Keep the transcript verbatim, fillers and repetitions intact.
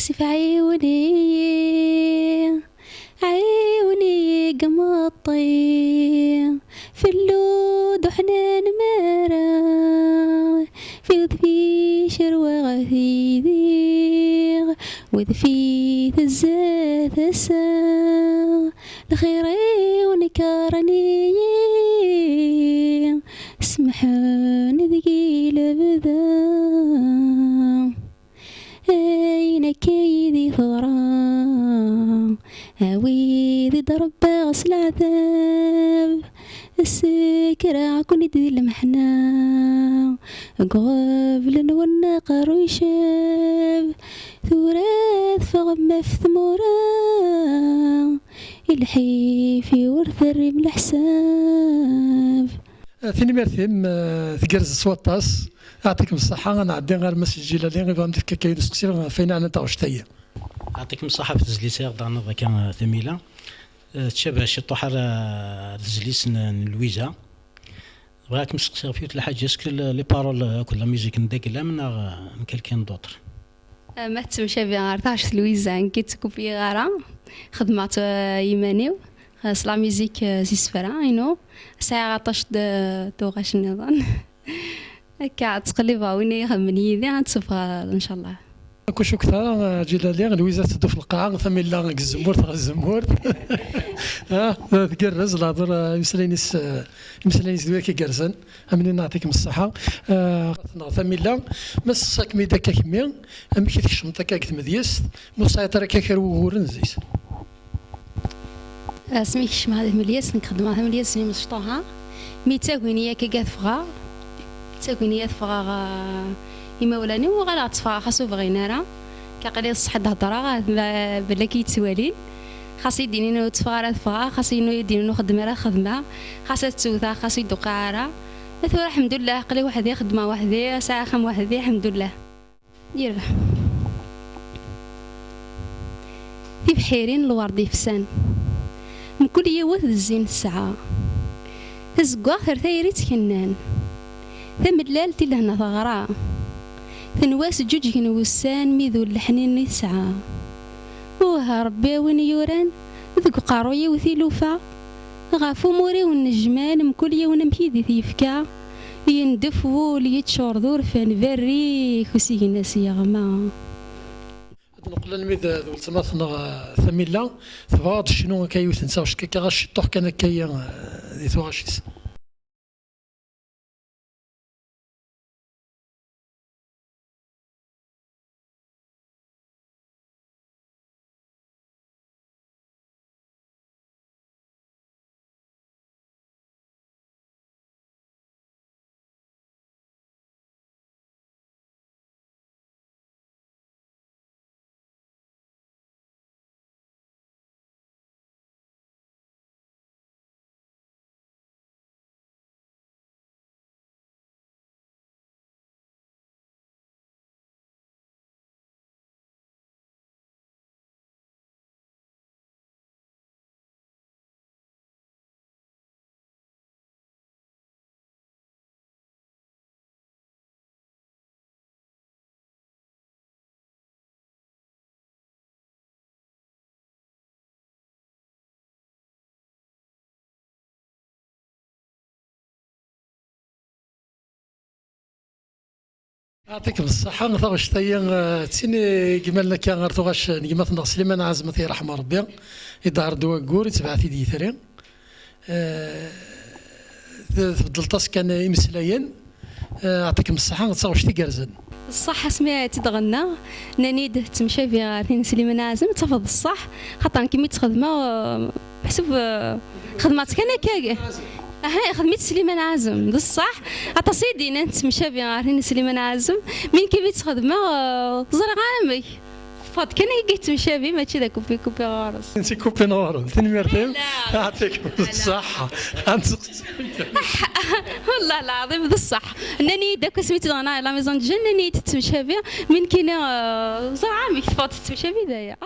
Ttef ɛiwen-iyi, ɛiwen-iyi deg imeṭṭi, fellu d uḥnan mara, fi udfi cerweɣ tidi, udfi tezza tasa, lxir-iw nekren-iyi, semḥen deg-i lebda. Ayen akka yid-i teḍra, a wid i d-rebbaɣ s leɛtab, ssekreɣ-ken-id di lmeḥna, deg uɣbel-nwen aqerru icab, tura teffɣem ɣef tmura, i lḥif-iw ur terrim leḥsab. Tanemmirt-im, eh, tgerrzeḍ s waṭas. Yeɛṭikem ṣṣeḥḥa, ad nɛeddi ɣer Mass Lǧilali, i bɣan ad d-yefk akka yiwen usteqsi ɣef wayen ɛnan taɣect-agi. Yeɛṭikem ṣṣeḥḥa ɣef tezlit i aɣ-d-terniḍ akka, eh, Tamila. Eh, tcabah ciṭuḥ ar, eh, tezlit n, n Lwiza. Bɣiɣ ad kem-steqsiɣ ɣef yiwet n lḥaǧa, est-ce que le, les paroles, eh, akked la musique n d aglam neɣ, eh, n quelqu'un d'autre? Eh, ma tettemcabi ɣer taɣect n Lwiza, nekki ur ttkuppiɣ ara. Xedmeɣ-tt, eh, iman-iw. Eh, s la musique, eh, s isefra-inu. Sɛiɣ aṭas d tuɣac nniḍen. Akka, ttqellibeɣ win i ixedmen yid-i, ad tt-ssufɣeɣ, ncallah. Ur cukkteɣ ara, eh, Ǧilali, Lwiza tetteddu ɣef lqaɛa, Tamila deg tzemmurt ɣer tzemmurt. Ah, tgerrez lehdur, eh, imeslayen-is, eh, imeslayen-is d widak igerrzen. Amni, yeɛṭikem ṣṣeḥḥa. Eh, neɣ Tamila, ma sseqsaɣ-kem-id akka kemmi, amek i tkecmeḍ akka deg tmedyezt, ma ur tesɛiḍ ara akka kra n wuguren zzi-s? Asmi kecmeɣ di tmedyezt, nekk xeddmeɣ tamedyezt n yimecṭuḥa. Mi ttagin-iyi akka ad ffɣeɣ, ttagin-iyi ad ffɣeɣ, ah, imawlan-iw, uɣaleɣ tteffɣeɣ xas ur bɣin ara. Akka aql-i ṣṣeḥ ad d-heddreɣ, ah, ma, belli akka iyi-ttwalin. Xas i d-inin ur tteffɣeɣ ara ad ffɣeɣ, xas i d-inin ur xeddem ara ad xedmeɣ, xas ad ttewteɣ, xas ur d-uqiɣ ara. Tura, ḥemdullah, aql-i weḥd-i, xeddmeɣ weḥd-i, sɛiɣ axxam weḥd-i, ḥemdullah. Yerbeḥ. Tibḥirin n lwerd ifsan, mkul yiwet d zzin tesɛa. Tazeggaɣt ar tayri ttkennan, tamellalt i lehna teɣra. Tenwa-s ǧǧuǧgen wussan mi d ul leḥnin i tesɛa. Uh, Rebbi a win yuran, deg uqerruy-iw tilufa, ɣef umur-iw nnejman, mkul yiwen amek i d-it-yefka, yendef wul yeččur d urfan, berrik usigna-s yeɣma. Ad neqqel almi d, d weltma-tneɣ, eh, Tamila, tebɣa ad d-tecnu akka yiwet n taɣect, akka ɣas ciṭṭuḥ kan akka, eh, di tuɣac-is. Yeɛṭikem ṣṣeḥḥa, taɣect-agi, eh, d tin i yemmalen akka ɣer tuɣac n gma-tneɣ Sliman Ɛazem, ad t-yerḥem Rebbi, iḍher-d waggur, itbeɛ-t-id yitri. Eh, t-, tbeddleḍ-as kan imeslayen. Eh, yeɛṭikem ṣṣeḥḥa, d taɣect igerrzen. Ṣṣeḥ, asmi ara tt-id-ɣennaɣ, nnan-iyi-d tettemcabi ɣer tin n Sliman Ɛazem, tafeḍ d ṣṣeḥ, xaṭer nekk mi tt-xedmeɣ, eh, meḥsub, eh, xedmeɣ-tt kan akka. Aha, ixdem-itt Sliman Ɛazem, d ṣṣeḥ. Aṭas i d-yennan tettemcabi ɣer tin n Sliman Ɛazem, mi nekk mi tt-xedmeɣ, eh, ẓriɣ ara amek. Teffeɣ-d kan akka tettemcabi, mačči d akupi kupi ɣur-s. Nti kupi ɣur-m, tanemmirt-im. Yeɛṭikem ṣṣeḥḥa. Ad nseqsi. Wallah lɛaḍim d ṣṣeḥ. Nnan-iyi-d akk asmi tt-id-ɣennaɣ la maison de jeunes, nnan-iyi-d tettemcabi, mi nekkini, eh, ẓriɣ amek teffeɣ-d tettemcabi d aya.